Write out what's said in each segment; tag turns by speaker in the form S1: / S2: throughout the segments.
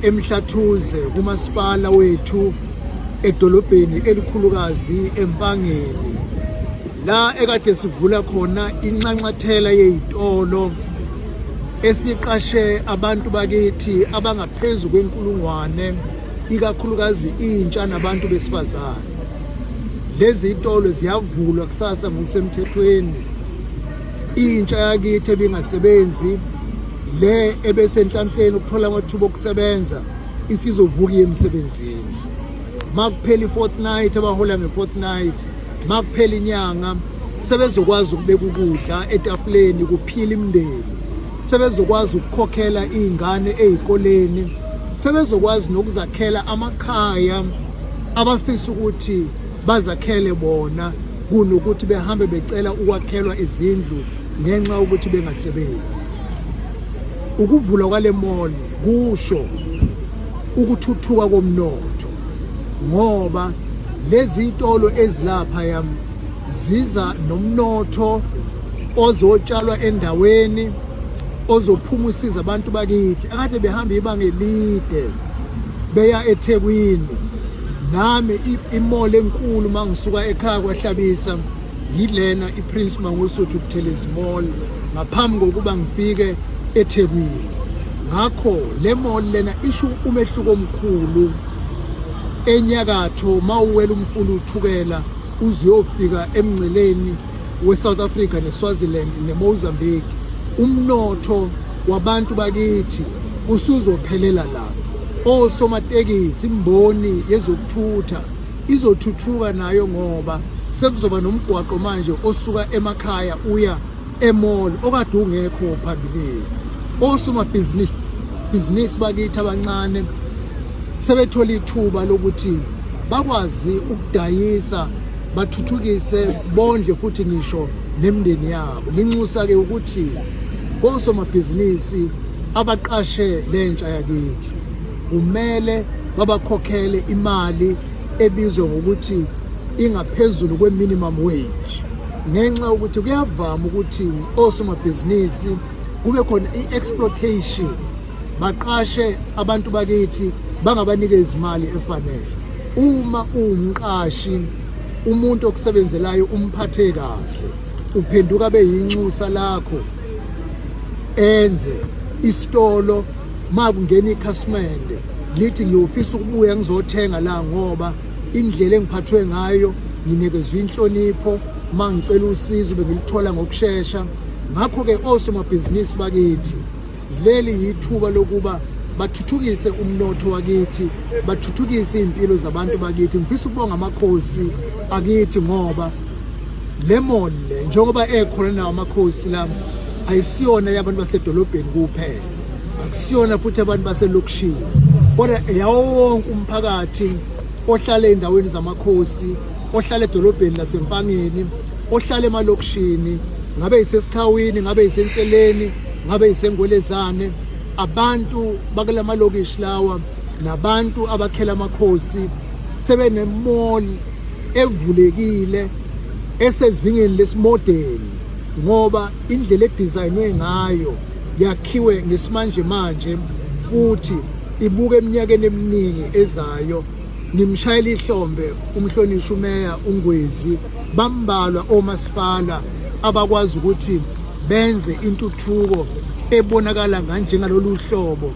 S1: eMhlathuze kumasipala wethu edolobheni elikhulukazi eMpangeni, la ekade sivula khona inxanxathela yezitolo esiqashe abantu bakithi abangaphezu kwenkulungwane, ikakhulukazi intsha nabantu besifazane. Lezi zitolo ziyavulwa kusasa ngokusemthethweni. Intsha yakithi ebingasebenzi le ebesenhlanhleni ukuthola amathuba okusebenza isizovuka iye emsebenzini. Makuphela i-fortnight, abahola nge-fortnight, makuphela inyanga sebezokwazi ukubeka ukudla etafuleni kuphila imindeni, sebezokwazi ukukhokhela iy'ngane ey'koleni, sebezokwazi nokuzakhela amakhaya abafisa ukuthi bazakhele bona kunokuthi behambe becela ukwakhelwa izindlu ngenxa yokuthi bengasebenzi. Ukuvulwa kwale mall kusho ukuthuthuka komnotho ngoba lezi zitolo ezilapha yam ziza nomnotho ozotshalwa endaweni ozophuma usiza abantu bakithi akade behamba ibanga elide beya eThekwini. Nami imall enkulu mangisuka ekhaya kwaHlabisa yilena iPrince Mangosuthu Buthelezi Mall ngaphambi kokuba ngifike eThekwini. Ngakho le mall lena isho umehluko omkhulu enyakatho mawuwela umfula uThukela uze uyofika emngceleni weSouth Africa neSwaziland neMozambique. Umnotho wabantu bakithi usuzophelela la. Osomatekisi, imboni yezokuthutha izothuthuka nayo ngoba sekuzoba nomgwaqo manje osuka emakhaya uya emall okade ungekho phambilini. Osomabhizinisi bhizinisi bakithi abancane sebethola ithuba lokuthi bakwazi ukudayisa, bathuthukise, bondle futhi ngisho nemindeni yabo. Nginxusa-ke ukuthi kosomabhizinisi abaqashe lentsha yakithi kumele babakhokhele imali ebizwa ngokuthi ingaphezulu kwe-minimum wage, ngenxa yokuthi kuyavama ukuthi osomabhizinisi kube khona i-exploitation, baqashe abantu bakithi bangabanikezi imali efanele. Uma uwumqashi, umuntu okusebenzelayo umphathe kahle, uphenduka beyinxusa lakho, enze isitolo makungena ikhasimende lithi ngiyofisa ukubuya ngizothenga la ngoba indlela engiphathwe ngayo nginikezwe inhlonipho, mangicela usizo bengilithola ngokushesha. Ngakho-ke osomabhizinisi bakithi, leli yithuba lokuba bathuthukise umnotho wakithi, bathuthukise iy'mpilo zabantu bakithi. Ngifisa ukubonga amakhosi akithi ngoba le mall le njengoba ekhona nawo amakhosi la ayisiyona yabantu basedolobheni kuphela, akusiyona futhi abantu baselokishini, kodwa eyawo wonke umphakathi ohlala ey'ndaweni zamakhosi, ohlala edolobheni laseMpangeni, ohlala emalokishini, ngabe yiseSikhawini, ngabe yiseNseleni, ngabe yiseNgwelezane. Abantu bakulamalokishi lawa nabantu abakhela amakhosi sebenemall evulekile esezingeni lesimodeni, ngoba indlela edizayinwe ngayo yakhiwe ngesimanje manje futhi ibuka eminyakeni eminingi ezayo. Ngimshayela ihlombe umhlonishwa umeya uNgwezi. Bambalwa omasipala abakwazi ukuthi benze intuthuko ebonakala nganjengalolu hlobo.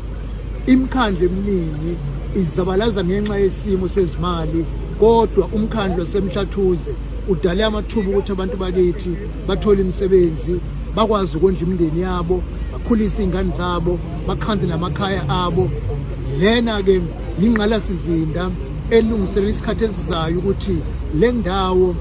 S1: Imikhandlu eminingi izabalaza ngenxa yesimo sezimali, kodwa umkhandlu waseMhlathuze udale amathuba ukuthi abantu bakithi bathole imisebenzi, bakwazi ukondla imindeni yabo, bakhulise iy'ngane zabo, bakhande namakhaya abo. Lena-ke yingqalasizinda elungiselela isikhathi esizayo ukuthi le ndawo.